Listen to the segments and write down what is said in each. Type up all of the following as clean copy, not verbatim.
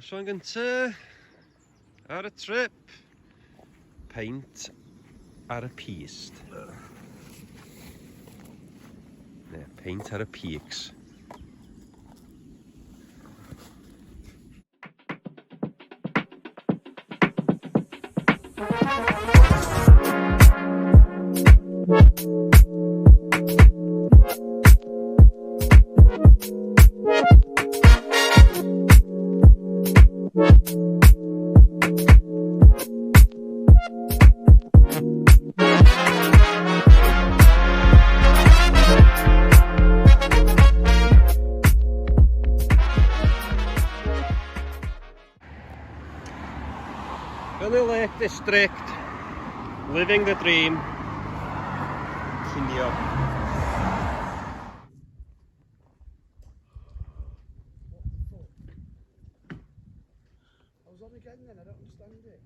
Noson gynta ar y trip. Peint ar y pist. Ne, peint ar y peaks. Fyny Lake District, living the dream, cinio. I was on again then, I don't understand it.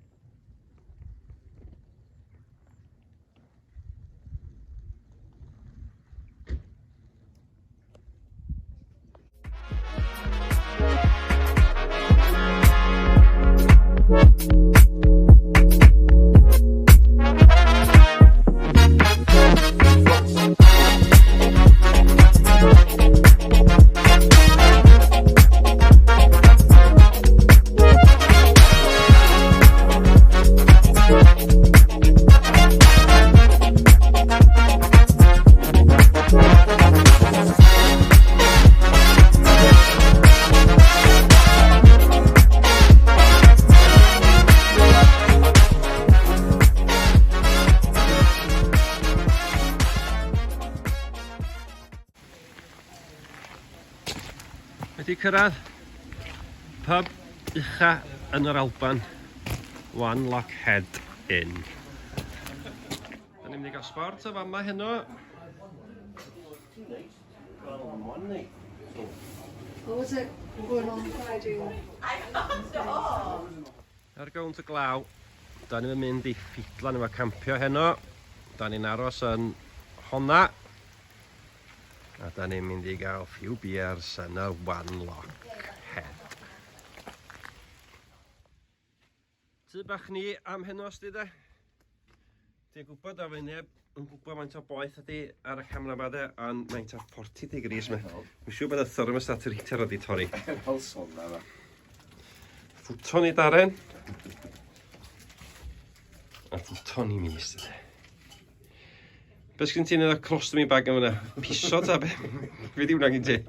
Wedi cyrraedd pub ucha yn yr Alban, One Lock Head Inn. Da ni'n mynd i gael sbort o fama heno. What was it going on Friday? Ar gownt y glaw, da ni'n mynd i ffidlan efo campio heno. Da ni'n aros yn honna. A da ni'n mynd i gael few beers yn y One Lock Head. Tŷ bach ni am heno, sti de. Ti'n gwybod a fe neb yn gwybod faint o boeth ydi ar y camera ma de, ond mae'n ta 40 degrees me. Dwi'n siŵr bod y thermostat yr heater wedi torri. Fel sona fa. Futon i Darren. A futon i mi, sti de. Be sgyn ti'n neud o colostomy bag yn fyna? Piso ta be? Be di hwnna gyn ti?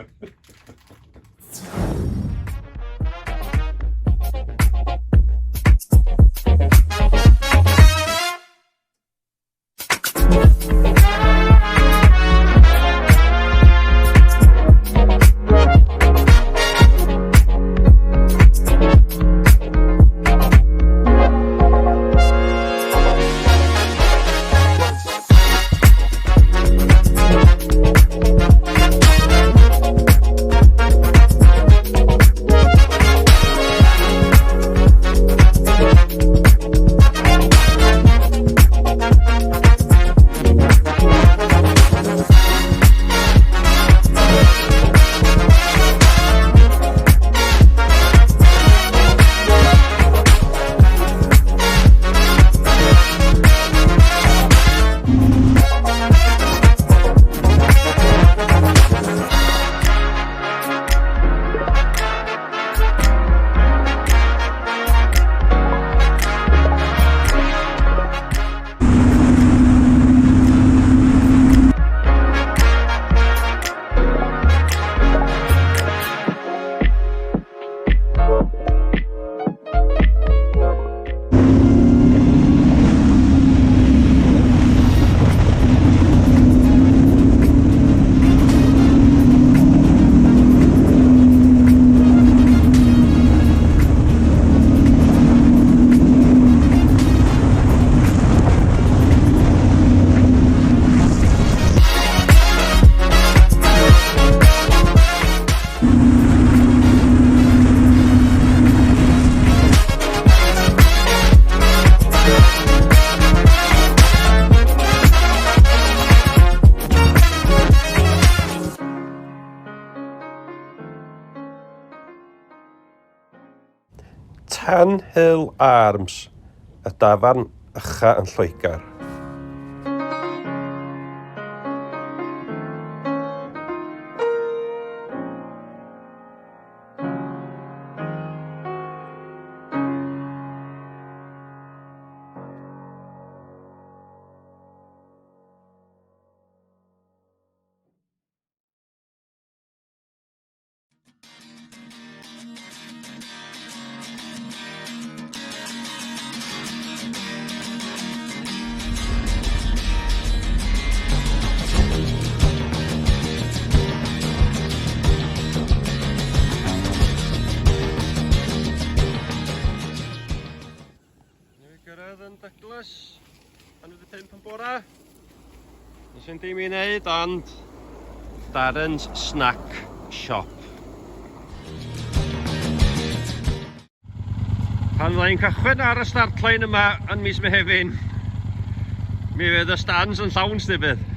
Tan Hill Arms, y dafarn ucha yn Lloegr. Ni gyrraedd yn Douglas, 5:15 yn bora. Nes i'n dim i wneud, ond Darren's Snack Shop. Pan fydda i'n cychwyn ar y start line yma yn mis Mehefin, mi fydd y stands yn llawn snibydd.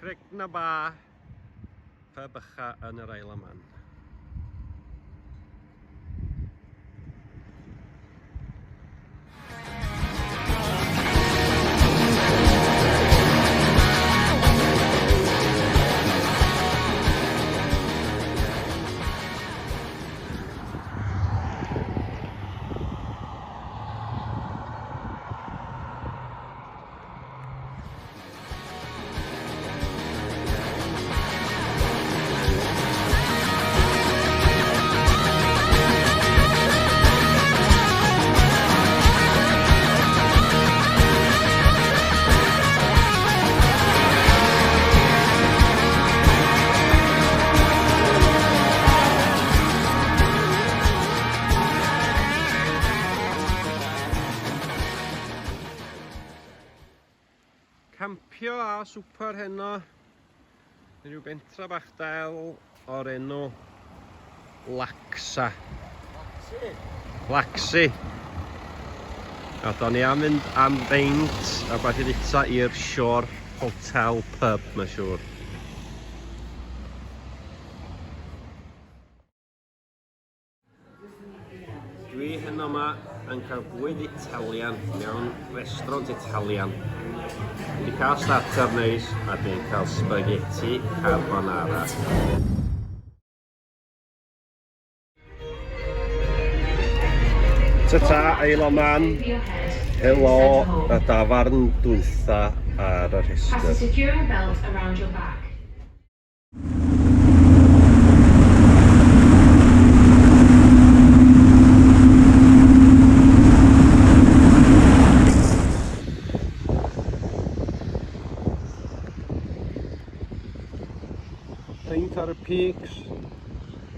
Creg na Ba, pub ycha yn yr Isle of Man. Campio a swper heno yn rhyw bentra bach del o'r enw Laxa. Laxi. A da ni am fynd am beint a beth i fita i'r Shore Hotel Pub, mae'n siŵr. Dwi heno yma yn cael bwyd Italian mewn restaurant Italian. Dwi wedi cael starter neis a dwi'n cael spaghetti carbonara. Ta-ta, Isle of Man. Helo, y dafarn dwytha ar y Pass a rhestr. securing belt around your back. Peint ar y Peaks,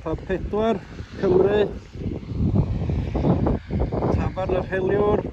Pub 4, Cymru, Tafarn yr Heliwr.